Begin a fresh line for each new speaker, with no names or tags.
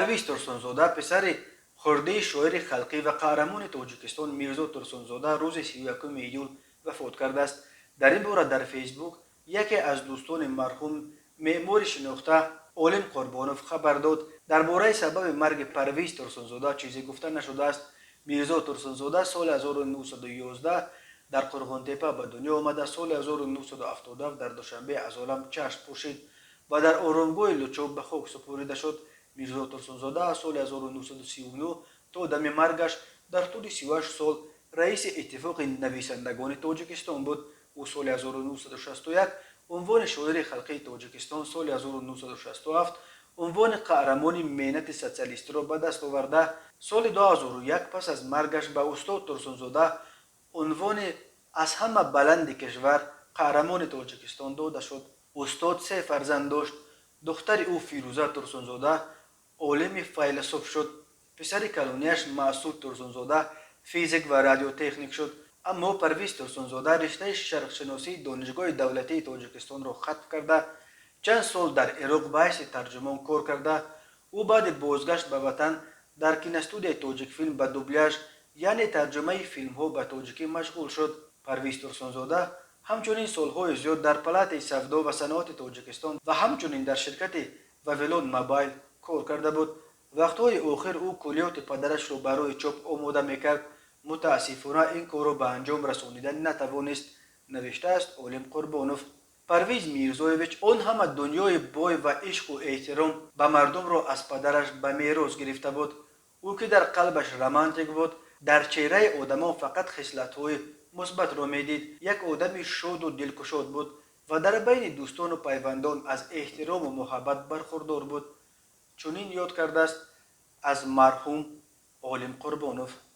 Парвиз Турсунзода, писари хурдии шоири халқӣ ва қаҳрамони Тоҷикистон Мирзо Турсунзода, рӯзи 31 июл вафот кардааст. Дар ин бора дар Фейсбук яке аз дӯстони марҳум, меъмори шинохта Олим Қурбонов хабар дод. Дар бораи сабаби марги Парвиз Турсунзода чизе гуфта нашудааст. Мирзо Турсунзода соли 1911 дар Қурғонтеппа ба дунё омада, соли 1977 дар Душанбе аз олам чашм пӯшид ва дар оромгоҳи Лучоб ба хок супорида шуд. Мирзо Турсунзода аз соли 1939 то дами маргаш дар тӯли 38 сол раиси Иттифоқи нависандагони Тоҷикистон буд. Ӯ соли 1961 унвони Шоири халқии Тоҷикистон, соли 1967 унвони Қаҳрамони меҳнати социалистиро ба даст оварда, соли 2001 пас аз маргаш ба устод Турсунзода унвони аз ҳама баланди кишвар, Қаҳрамони Тоҷикистон, дода шуд. Устод се фарзанд дошт. Духтари ӯ Фирӯза Турсунзода олими файласуф шуд, писари калонияш Маъсуд Турсунзода физик ва радиотехник шуд. Аммо Парвиз Турсунзода риштаи шарқшиносии Донишгоҳи давлатии Тоҷикистонро хатм карда, чанд сол дар Ироқ ба ҳайси тарҷумон кор карда. Ӯ баъди бозгашт ба ватан дар киностудияи Тоҷикфилм ба дубляж, яъне тарҷумаи филмҳо ба тоҷикӣ, машғул шуд. Парвиз Турсунзода ҳамчунин солҳои зиёд дар Палатаи савдо ва саноати Тоҷикистон ва ҳамчунин дар ширкати Вавилон Мобайл кор карда буд. Вақтҳои охир ӯ куллиёти падарашро барои чоп омода мекард. Мутаассифона, ин корро ба анҷом расонида натавонист, навиштааст Олим Қурбонов. Парвиз Мирзоевич он ҳама дунёи бой ва ишқу эҳтиром ба мардумро аз падараш ба мерос гирифта буд. Ӯ, ки дар қалбаш романтик буд, дар чеҳраи одамон фақат хислатҳои мусбатро медид, як одами шоду дилкушод буд ва дар байни дӯстону пайвандон аз эҳтирому муҳаббат бархурдор буд, чунин ёд кардааст аз марҳум Олим Қурбонов.